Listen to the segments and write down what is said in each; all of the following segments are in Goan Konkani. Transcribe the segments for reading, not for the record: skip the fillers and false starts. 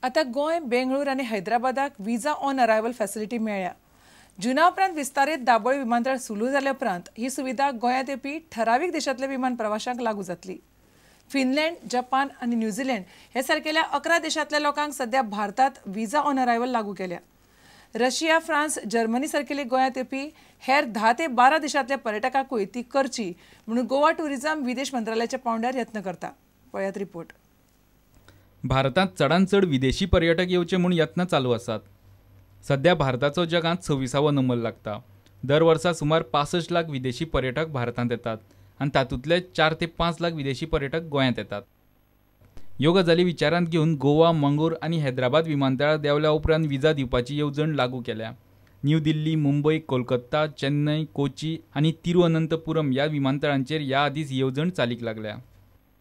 आतां गोंय, बेंगळूर आनी हैदराबादाक विजा ऑन अरायवल फॅसिलिटी मेळ्ळ्या. जुना उपरांत विस्तारीत दाबोळी विमानतळ सुरू जाल्या उपरांत ही सुविधा गोंयांत येवपी ठरावीक देशांतल्या विमान प्रवाशांक लागू जातली. फिनलँड, जपान आनी न्यूझीलंड हे सारकेल्या 11 देशांतल्या लोकांक सध्या भारतात विजा ऑन अरायवल लागू केल्या. रशिया, फ्रांस, जर्मनी सारकेले गोंयांत येवपी हेर 10 ते 12 देशांतल्या पर्यटकांकूय ती करची म्हणून गोवा टुरिझम विदेश मंत्रालयाच्या पांवड्यार यत्न करता. पळयात रिपोर्ट. भारतांत चडांत चड विदेशी पर्यटक येवचे म्हूण यत्न चालू आसात. सध्या भारताचो जगांत 26वो नंबर लागता. दर वर्सा सुमार 65 लाख विदेशी पर्यटक भारतांत येतात आनी तातूंतले 4 ते 5 लाख विदेशी पर्यटक गोंयांत येतात. ह्यो गजाली विचारांत घेवन गोवा, मंगळूर आनी हैदराबाद विमानतळार देंवल्या उपरांत विजा दिवपाची येवजण लागू केल्या. न्यू दिल्ली, मुंबय, कोलकाता, चेन्नय, कोची आनी तिरुअनंतपुरम ह्या विमानतळांचेर ह्या आदींच येवजण चालीक लागल्या.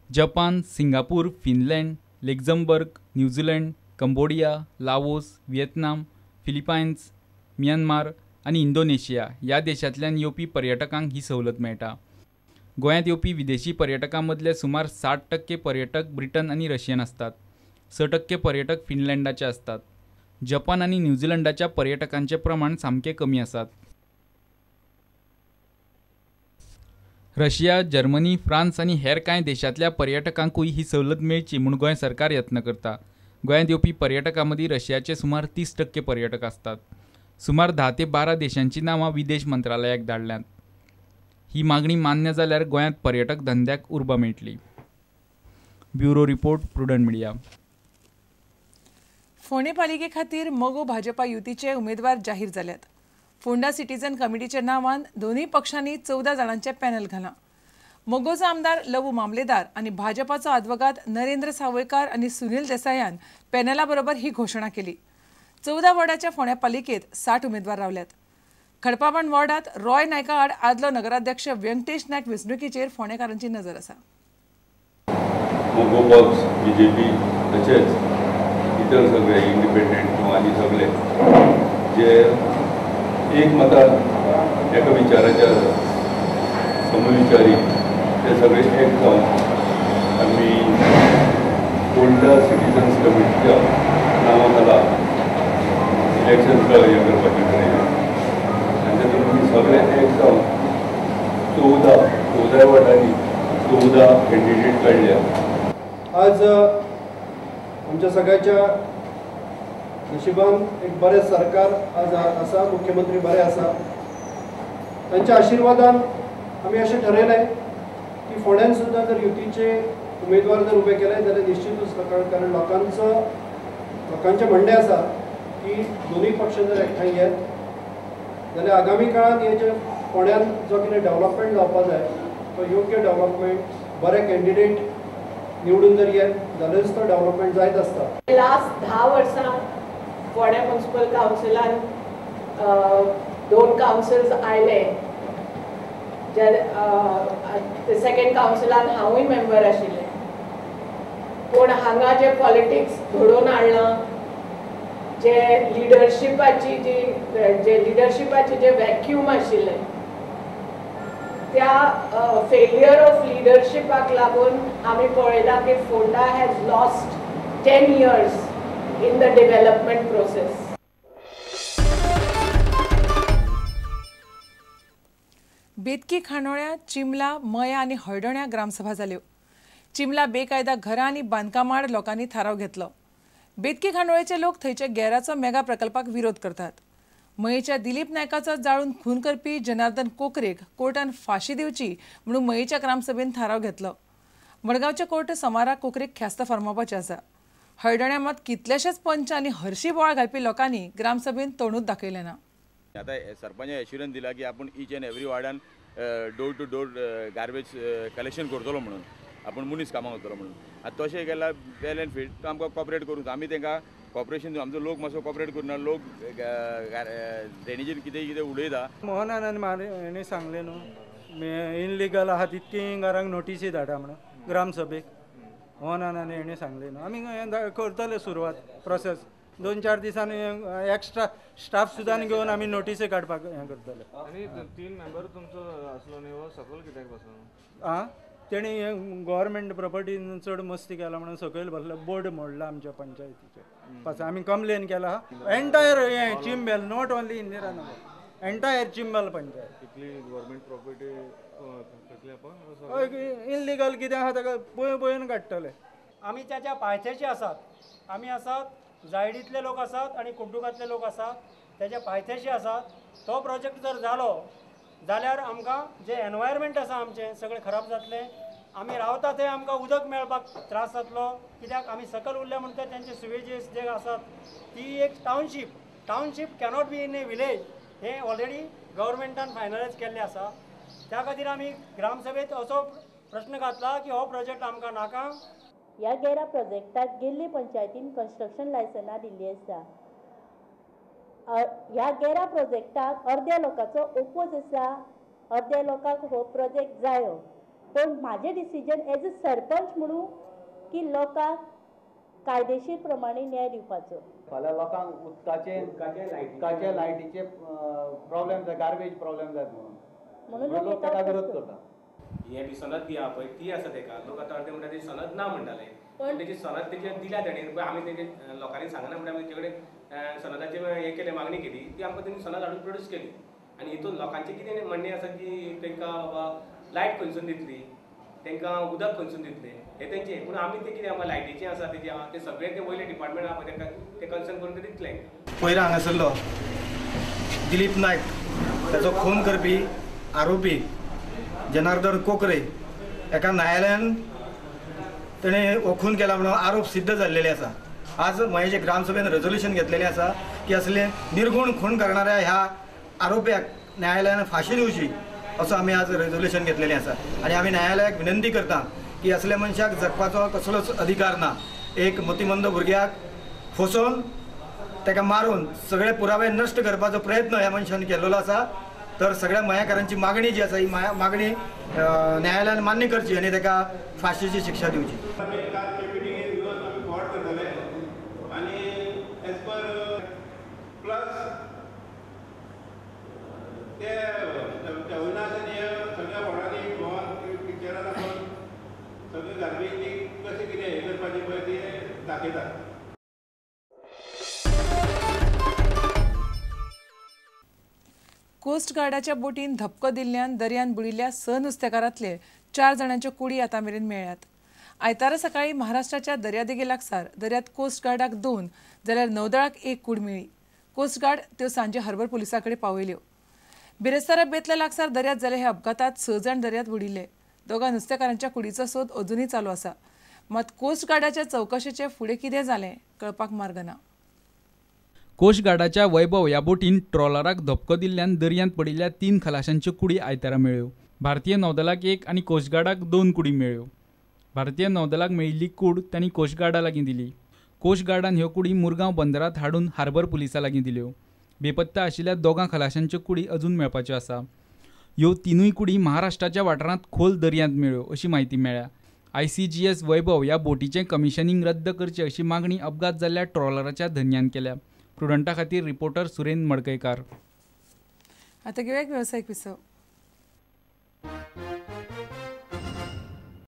Japan, Singapore, Finland, Luxembourg, New Zealand, Cambodia, Laos, Vietnam, Philippines, Myanmar आनी इंडोनेशिया ह्या देशांतल्यान येवपी पर्यटकांक ही सवलत मेळटा. गोंयांत येवपी विदेशी पर्यटकां मदले सुमार 60% पर्यटक ब्रिटन आनी रशियन आसतात. 6% पर्यटक फिनलँडाचे आसतात. जपान आनी न्यूझीलंडाच्या पर्यटकांचें प्रमाण सामकें कमी आसात. रशिया, जर्मनी, फ्रांस आनी हेर कांय देशांतल्या पर्यटकांकूय ही सवलत मेळची म्हूण गोंय सरकार यत्न करता. गोंयांत येवपी पर्यटकां मदीं रशियाचे सुमार 30% पर्यटक आसतात. सुमार 10 ते 12 देशांची नांवां विदेश मंत्रालयाक धाडल्यांत. ही मागणी मान्य जाल्यार गोंयांत पर्यटक धंद्याक उर्बा मेळटली. Bureau report, Prudent Media. फोंडें पालिके खातीर मगो भाजपा युतीचे उमेदवार जाहीर जाल्यात. फोंडा सिटीजन कमिटीच्या नांवान दोनूय पक्षांनी 14 जाणांचे पॅनल घालां. मगोचो आमदार लवू मामलेदार आनी भाजपाचो आदवोगाद नरेंद्र सावयकार आनी सुनील देसायान पॅनला बरोबर ही घोशणा केली. 14 वॉर्डाच्या फोंड्या पालिकेत 60 उमेदवार रावल्यात. खडपाबाण वॉर्डात रॉय नायका आड आदलो नगराध्यक्ष व्यंकटेश नायक वेंचणुकीचेर फोंडेकारांची नजर आसा. मगो पक्ष, बीजेपी तशेंच इतर सगळे इंडिपेंडंट किंवा आनी सगळे जे एक मतान एका विचाराचे आसा, समविचारी, ते सगळे एक जावन आमी फोंडा सिटीजन्स कमिटीच्या नांवा खाला इलेक्शन हें करपाचें ठरयलें. आनी तातूंत आमी सगळे एक जावन 14 वाटांनी 14 कॅन्डिडेट काडल्या. आज आमच्या सगळ्याच्या नशिबान एक बरें सरकार आज आसा, मुख्यमंत्री बरे आसा. तांच्या आशिर्वादान आमी अशें ठरयलें की फोंड्यान सुद्दां जर युतीचे उमेदवार जर उबे केले जाल्यार निश्चितूच, कारण लोकांचें म्हणणें आसा की दोनूय पक्ष जर एकठांय येत जाल्यार आगामी काळांत हे जे फोंड्यान जो कितें डेव्हलपमेंट जावपा जाय तो योग्य डेव्हलपमेंट, बरे कॅन्डिडेट निवडून जर येत जाल्यारच तो डेव्हलपमेंट जायत आसता. लास्ट 10 वर्सां फोंड्या म्युनिसिपल कावन्सिलान 2 कावन्सिल्स आयले. जे सेकेंड कावन्सिलान हांवूय मेंबर आशिल्लें. पूण हांगा जे पॉलिटिक्स घडोवन हाडलां, जे लिडरशिपाची जे लिडरशिपाचे जे वॅक्यूम आशिल्लें त्या फेलियर ऑफ लिडरशिपाक लागून आमी पळयलां की Ponda has lost 10 years in the development process. Betki, खांडोळ्या, चिमला, मया आनी हळदोण्या ग्रामसभा जाल्यो. चिमला बेकायदा घरां आनी बांदकामाड लोकांनी थाराव घेतलो. बेतकी खांडोळेचे लोक थंयच्या गॅराचो मेगा प्रकल्पाक विरोध करतात. मयेच्या दिलीप नायकाचो जाळून खून करपी जनार्दन कोकरेक कोर्टान फांशी दिवची म्हणून मयेच्या ग्रामसभेन थाराव घेतलो. मडगांवचे कोर्ट सोमारा कोकरेक ख्यास्त फर्मावपाचें आसा. हळदोण्या मात कितलेशेच पंच आनी हरशी बोवाळ घालपी लोकांनी ग्रामसभेन तोंडूच दाखयलें ना. आतां सरपंचान एश्युरन्स दिला की आपूण इच एंड एवरी वार्डान door to door garbage collection करतलो म्हणून, आपूण मनीस कामाक वतलो म्हणून. आतां तशें केल्यार वेल एंड फीट, तो आमकां कॉपरेट करूंक, आमी तांकां कॉपरेशन दिवं. आमचो लोक मातसो कॉपरेट करुना, लोक ड्रेनेजीन कितें कितें उडयता. मोहनान हेणें सांगलें न्हू इनलिगल आहा तितकीं घरांक नोटीसी धाडा म्हणून ग्रामसभेक. मोहनान हेणें सांगलें न्हू आमी करतले सुरवात प्रोसेस. 2-4 दिसांनी एक्स्ट्रा स्टाफ सुद्दां घेवन आमी नोटीसी काडपाक हें करतले. आनी 3 मेंबर तुमचो आसलो न्ही, हो सकयल कित्याक बसलो? आं, तेणी हें गव्हर्मेंट प्रॉपर्टीन चड मस्ती केला म्हणून सकयल बसलो, बोर्ड मोडला आमच्या पंचायतीचे पास. आमी कंप्लेन केला एंटायर हें Chimbel, not only Indiranagar, entire Chimbel panchayat. Government property illegal कितें आहा ताका पळय पळोवन काडटले. आमी ताच्या पायथ्याचे आसात, आमी आसात जायडींतले लोक आसात आनी कुड्डुकांतले लोक आसात, त्याच्या पायथ्याशी आसात. तो प्रोजेक्ट जर जालो जाल्यार आमकां जें एनवायरमेंट आसा आमचें सगळें खराब जातलें. आमी रावता थंय आमकां उदक मेळपाक त्रास जातलो, कित्याक आमी सकयल उरले म्हणटा तेंचे सिवेजीस जे आसात ती एक township, township cannot be in a village हें ऑलरेडी गव्हर्मेंटान फायनलायज केल्लें आसा. त्या खातीर आमी ग्रामसभेंत असो प्रश्न घातला की हो प्रोजेक्ट आमकां नाका. ह्या गेरा प्रोजेक्टाक गेल्ली पंचायतीन कन्स्ट्रक्शन लायसनां दिल्ली आसा. ह्या गेरा प्रोजेक्टाक अर्द्या लोकांचो ओपोज आसा, अर्द्या लोकांक हो प्रोजेक्ट जायो. पूण म्हाजें डिसिजन एज अ सरपंच म्हणून की लोकांक कायदेशीर प्रमाणे न्याय दिवपाचो. फाल्यां लोकांक उदकाचे उदकाचे लायटीचे प्रॉब्लेम जाय, गार्बेज प्रॉब्लेम जायत म्हणून लोक ताका विरोध करता. हे बी सनद बी आहा पळय ती आसा तेका लोक आतां अर्दे म्हणटा ती सनद ना म्हणटाले, पूण तेजी सनद तेजी दिल्या तेणी. आमी तेजे लोकांनी सांगना म्हणटा आमी तेजे कडेन सनदाची हें केलें, मागणी केली, ती आमकां तेणी सनद हाडून प्रोड्यूस केली. आनी हितून लोकांचें कितें म्हणणें आसा की तांकां बाबा लायट खंयसून दितली, तांकां उदक खंयसून दितलें, हें तेंचें. पूण आमी तें कितें आमकां लायटीचें आसा तेजें आहा तें सगळें तें वयलें डिपार्टमेंट आहा पळय ताका तें कन्सर्न करून तें दितलें. पयर हांगासरलो दिलीप नायक ताचो खून करपी आरोपी जनार्दन कोकरे एका न्यायालयान तेणें हो खून केला म्हणून आरोप सिद्ध जाल्लेले आसा. आज मयेचे ग्रामसभेन रेजोल्युशन घेतलेलें आसा की असले निर्गुण खून करणाऱ्या ह्या आरोप्याक न्यायालयान फांशी दिवची असो आमी आज रेजोल्युशन घेतलेलें आसा. आनी आमी न्यायालयाक विनंती करता की असल्या मनशाक जगपाचो कसलोच अधिकार ना. एक मतिमंद भुरग्याक फसोवन ताका मारून सगळे पुरावे नश्ट करपाचो प्रयत्न ह्या मनशान केल्लो आसा. तर सगळ्या मयेकारांची मागणी जी आसा ही मागणी न्यायालयान मान्य करची आनी ताका फांशीची शिक्षा दिवची. कोस्ट गार्डाच्या बोटीन धपको दिल्ल्यान दर्यान बुडिल्ल्या 6 नुस्तेकारांतले 4 जाणांच्यो कुडी आतां मेरेन मेळ्ळ्यात. आयतारा सकाळी महाराष्ट्राच्या दर्यादेगे लागसार दर्यात कोस्ट गार्डाक 2 जाल्यार नौदळाक 1 कूड मेळ्ळी. कोस्ट गार्ड त्यो सांजे हार्बर पुलिसां कडेन पावयल्यो. बिरेस्तारा बेतल्या लागसार दर्यात जाल्ल्या ह्या अपघातात 6 जाण दर्यात बुडिल्ले. दोगां नुस्तेकारांच्या कुडीचो सोद अजुनूय चालू आसा. मात कोस्ट गार्डाच्या चवकशेचे फुडें कितें जालें कळपाक मार्ग ना. कोस्ट गार्डाच्या वैभव ह्या बोटीन ट्रॉलराक धपको दिल्ल्यान दर्यांत पडिल्ल्या 3 खलाशांच्यो कुडी आयतारा मेळ्ळ्यो. भारतीय नौदलाक 1 आनी कोस्ट गार्डाक 2 कुडी मेळ्ळ्यो. भारतीय नौदलाक मेळिल्ली कूड तांणी कोस्ट गार्डा लागीं दिली. कोस्ट गार्डान ह्यो कुडी मुरगांव बंदरांत हाडून हार्बर पुलिसां लागीं दिल्यो. बेपत्ता आशिल्ल्या 2 खलाशांच्यो कुडी अजून मेळपाच्यो आसा. ह्यो 3 कुडी महाराष्ट्राच्या वाठारांत खोल दर्यांत मेळ्ळ्यो अशी म्हायती मेळ्ळ्या. ICGS वैभव ह्या बोटीचें कमिशनींग रद्द करचें अशी मागणी अपघात जाल्ल्या ट्रॉलराच्या धनयान केल्या. प्रुडंटा खातीर रिपोर्टर सुरेंद्र मडकयकार. आता घेऊया एक व्यावसायिक विसव.